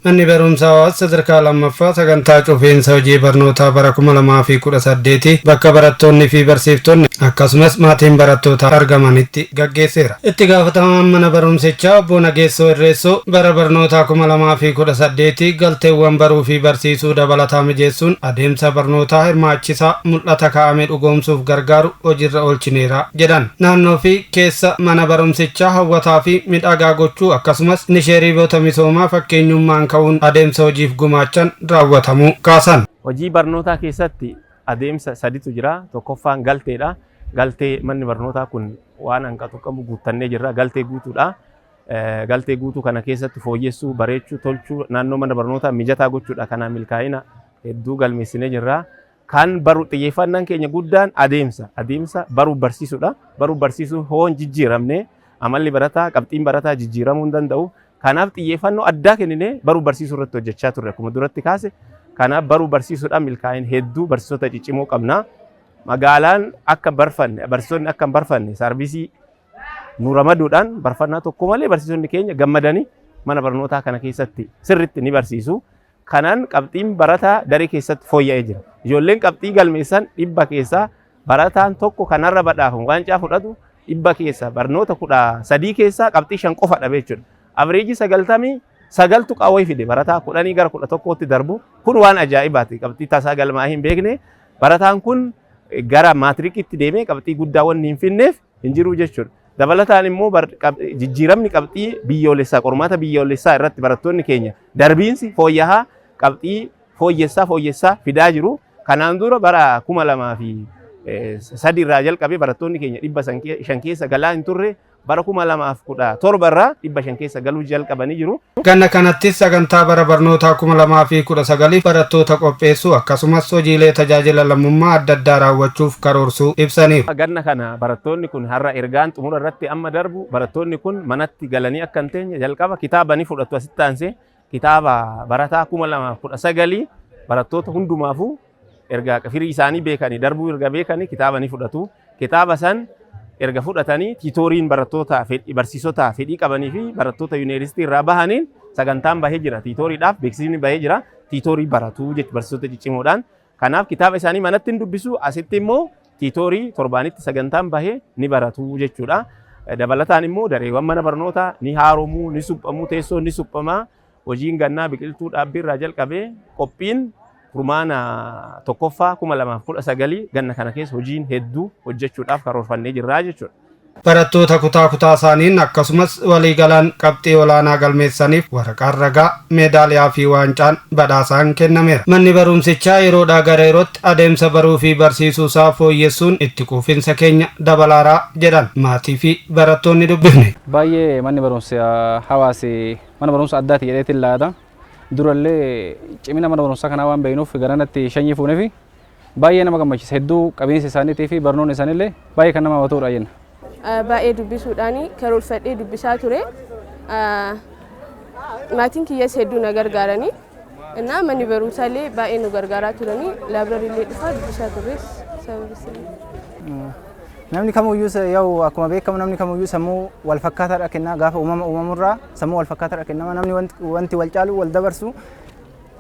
Manni barumsaa Hawaas sadarkaa lammaffaa sagantaa cufiinsa hojii barnootaa bara 2018 bakka barattoonni fi barsiiftonni akkasumas maatiin barattootaa argamanitti gaggeesseera. Itti gaafatamaan mana barumsichaa obbo Nageessoo Irreessoo bara barnootaa 2018 galteewwan baruu fi barsiisuu dabalataa mijeessuun adeemsa barnootaa hirmaachisaa mul'ata kaa'ame dhugoomsuuf gargaaru hojiirra oolchineera jedhan. Naannoo fi keessa mana barumsichaa hawwataa fi miidhagaa gochuu akkasumas inisheetiivota misoomaa fakkeenyummaan ka'uun adeemsa hojiif gumaachan raawwatamuu kaasan. Hojii barnootaa keessatti adeemsa saditu jira. Tokkoffaan galteedha. Galtee manni barnootaa kun waan hanqatu qabu guuttannee jirra. Galtee guutuudha. Galtee guutuu kana keessatti fooyyessuu, bareechuu, tolchuu, naannoo mana barnootaa mijataa gochuudha. Kanaan milkaa'ina hedduu galmeessinee jirra. Kan baru xiyyeeffannaan keenya guddaan adeemsa. Adeemsa baruu barsiisuudha. Baruu barsiisuu hoon jijjiiramne amalli barataa, qabxiin barataa jijjiiramuu hin danda'u. Kanaaf xiyyeeffannoo addaa kenninee baruu barsiisuu irratti hojjechaa turre akkuma duratti kaase. Kanaaf baruu barsiisuudhaan milkaa'ina hedduu barsiisota ciccimoo qabna. Magaalaan akka barfanne, barsiisonni akka hin barfanne saarvisii nu ramaduudhaan barfannaa tokko malee barsiisonni keenya gammadanii mana barnootaa kana keessatti sirritti ni barsiisu. Kanaan qabxiin barataa daree keessatti fooyya'ee jira. Ijoolleen qabxii galmeessan 100 keessaa barataan tokko kanarra badhaafamu waancaa fudhatu 100 keessaa barnoota 13 keessaa qabxii 5 qofa dhabe jechuudha. Average 99 tuqaa wayii fide barataa 10 gara 11tti darbu kun waan ajaa'ibaati. Qabxii tasaa galmaa'ee hin beekne barataan kun gara maatirikitti deemee qabxii guddaa wanni hin finneef hin jiru jechuudha. Dabalataan immoo jijjiiramni qabxii biyyoolessaa, qormaata biyyoolessaa irratti barattoonni keenya darbiinsi fooyya'aa qabxii fooyyessaa fooyyessaa fidaa jiru. Kanaan dura bara 2003 irraa jalqabee barattoonni keenya 500 keessa galaa hin turre, bara 2017 irraa 500 keessa galuu jalqabanii jiru. Ganna kanattis sagantaa bara barnootaa 2019 barattoota qopheessuu akkasumas hojiilee tajaajila lammummaa adda addaa raawwachuuf karoorsuu ibsaniiru. Ganna kana barattoonni kun har'a ergaan xumura irratti amma darbu, barattoonni kun manatti galanii akka hin teenye jalqaba kitaaba ni fudhatu. Asitti aansee kitaaba barataa 2019 barattoota hundumaafuu erga firii isaanii beekanii, darbuu erga beekanii kitaaba ni fudhatu. Kitaaba san erga fudhatanii tutoriin barattoota, barsiisota fedhii qabanii fi barattoota yuunivarsiitii irraa bahaniin sagantaan bahee jira. Tutoriidhaaf beeksisni bahee jira. Tutor baratu jechuudha barsiisota ciccimoodhaan. Kanaaf kitaaba isaanii manatti hin dubbisu, asitti immoo tutor torbaanitti sagantaan bahee ni baratu jechuudha. Dabalataan immoo dareewwan mana barnootaa ni haaromuu, ni suphamuu, teessoon ni suphamaa. Hojiin gannaa biqiltuu dhaabbii irraa jalqabee qophiin kurmaana tokkoffaa 2019 ganna kana keessa hojiin hedduu hojjechuudhaaf karoorfannee jirra jechuudha. Barattoota kutaa kutaa isaaniin akkasumas waliigalaan qabxii olaanaa galmeessaniif waraqaan ragaa, meedaaliyaa fi waancaan badhaasaan kennameera. Manni barumsichaa yeroodhaa gara yerootti adeemsa baruu fi barsiisuu isaa fooyyessuun itti quufinsa keenya dabalaaraa jedhan maatii fi barattoonni dubbifne. Baay'ee manni barumsa Hawaasi mana barumsa addaati jedheetiin laata. Durallee cimina mana barumsaa kanaa waan beeknuuf garanatti shanyii fuunefi baay'ee nama gammachiisa. Hedduu qabiinsa isaaniitii fi barnoonni isaaniillee baay'ee kan nama hawwatudha jenna. Baay'ee dubbisuudhaan karoorfadhee dubbisaa ture. Maatiin kiyyas hedduu na gargaaranii. Innaa manni barumsaallee baay'ee nu gargaaraa turanii, libraryllee dhufaa dubbisaa turres sababa. Namni kamuyyuu yoo akkuma beekamu namni kamuyyuu sammuu wal fakkaataadha kennaa, gaafa uumama uumamurraa sammuu wal fakkaataadha kennama. Namni wanti wal caalu wal dabarsu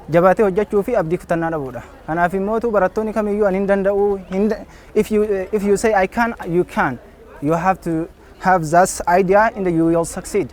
jabaatee hojjechuu fi abdii kutannaa dhabuudha. Kanaaf immoo barattoonni kamiyyuu ani hin danda'u, if you say "I can", you can. You have to have that idea and you will succeed.